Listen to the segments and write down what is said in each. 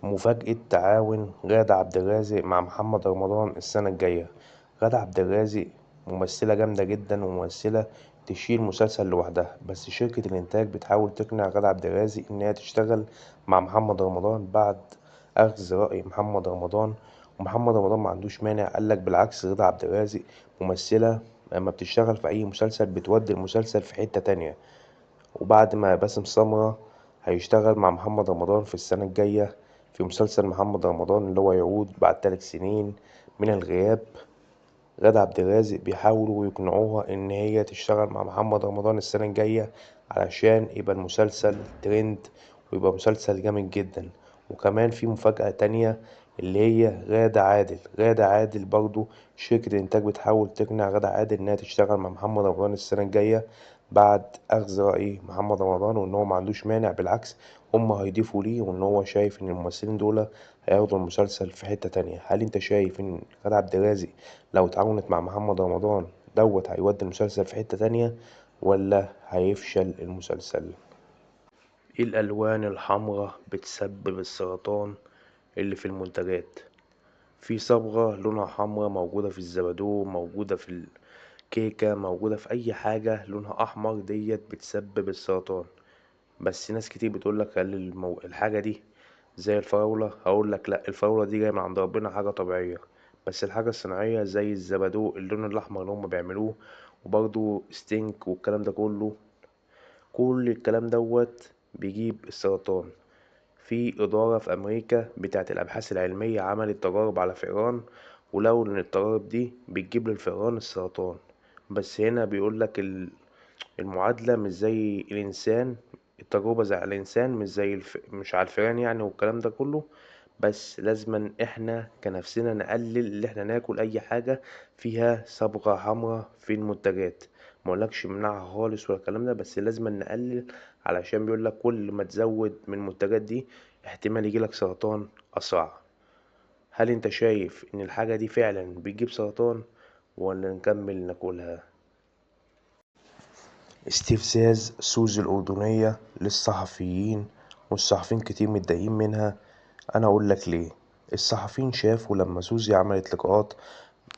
مفاجأة تعاون غادة عبد الرازق مع محمد رمضان السنة الجاية. غادة عبد الرازق ممثلة جامدة جدا وممثلة تشيل مسلسل لوحدها، بس شركة الإنتاج بتحاول تقنع غادة عبد الرازق إنها تشتغل مع محمد رمضان بعد أخذ رأي محمد رمضان، ومحمد رمضان ما عندوش مانع، قال لك بالعكس غادة عبد الرازق ممثلة لما بتشتغل في أي مسلسل بتودي المسلسل في حتة تانية. وبعد ما باسم سمرة هيشتغل مع محمد رمضان في السنة الجاية في مسلسل محمد رمضان اللي هو يعود بعد 3 سنين من الغياب، غادة عبد الرازق بيحاولوا يقنعوها إن هي تشتغل مع محمد رمضان السنة الجاية علشان يبقى المسلسل ترند ويبقى مسلسل جامد جدا. وكمان في مفاجأة تانية اللي هي غادة عادل، غادة عادل برضو شركة الإنتاج بتحاول تقنع غادة عادل إنها تشتغل مع محمد رمضان السنة الجاية بعد أخذ رأي محمد رمضان وإن هو ما عندوش مانع، بالعكس هم هيضيفوا ليه وإن هو شايف إن الممثلين دول هياخدوا المسلسل في حتة تانية. هل أنت شايف إن غادة عبد الرازق لو اتعاونت مع محمد رمضان دوت هيودي المسلسل في حتة تانية ولا هيفشل المسلسل؟ إيه الألوان الحمراء بتسبب السرطان اللي في المنتجات؟ في صبغة لونها حمراء موجودة في الزبادو، موجودة في الكيكة، موجودة في أي حاجة لونها أحمر، ديت بتسبب السرطان. بس ناس كتير بتقولك هل الحاجة دي زي الفراولة؟ هقولك لأ، الفراولة دي جاية من عند ربنا حاجة طبيعية، بس الحاجة الصناعية زي الزبادو اللون الأحمر اللي هما بيعملوه، وبرضو ستينك والكلام ده كله، كل الكلام دوت بيجيب السرطان. في إدارة في أمريكا بتاعة الأبحاث العلمية عملت تجارب على فئران، ولقوا إن التجارب دي بتجيب للفئران السرطان. بس هنا بيقولك المعادلة مش زي الإنسان، التجربة زي على الإنسان مش زي مش على الفئران يعني والكلام ده كله. بس لازما إحنا كنفسنا نقلل اللي إحنا ناكل أي حاجة فيها صبغة حمراء في المنتجات، ما اقولكش منعها خالص ولا الكلام ده، بس لازما نقلل علشان بيقولك كل ما تزود من المنتجات دي احتمال يجيلك سرطان أسرع. هل انت شايف ان الحاجة دي فعلا بتجيب سرطان ولا نكمل ناكلها؟ استفزاز سوزي الأردنية للصحفيين، والصحفيين كتير متضايقين منها. انا اقول لك ليه. الصحفيين شافوا لما سوزي عملت لقاءات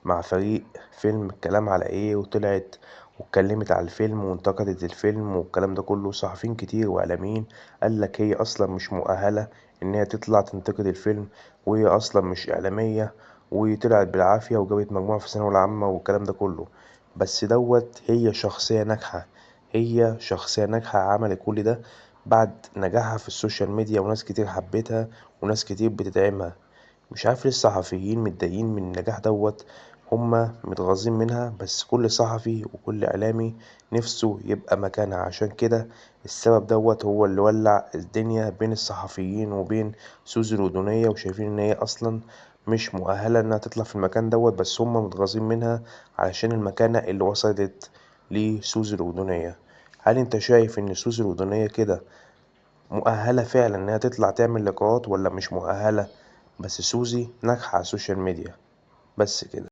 مع فريق فيلم الكلام على ايه، وطلعت واتكلمت على الفيلم وانتقدت الفيلم والكلام ده كله، صحفيين كتير واعلاميين قال لك هي اصلا مش مؤهلة ان هي تطلع تنتقد الفيلم، وهي اصلا مش اعلامية، وطلعت بالعافية وجابت مجموعة في الثانوية العامة والكلام ده كله. بس دوت هي شخصية ناجحة، هي شخصية ناجحة عملت كل ده بعد نجاحها في السوشيال ميديا، وناس كتير حبتها وناس كتير بتدعمها. مش عارف ليه الصحفيين متضايقين من النجاح دوت، هما متغاظين منها، بس كل صحفي وكل اعلامي نفسه يبقى مكانها. عشان كده السبب دوت هو اللي ولع الدنيا بين الصحفيين وبين سوزي الأردنية، وشايفين ان هي اصلا مش مؤهلة انها تطلع في المكان دوت، بس هما متغاظين منها علشان المكانة اللي وصلت لسوزي الأردنية. هل انت شايف ان سوزي الأردنية كده مؤهلة فعلا انها تطلع تعمل لقاءات ولا مش مؤهلة؟ بس سوزي ناجحة على السوشيال ميديا بس كده.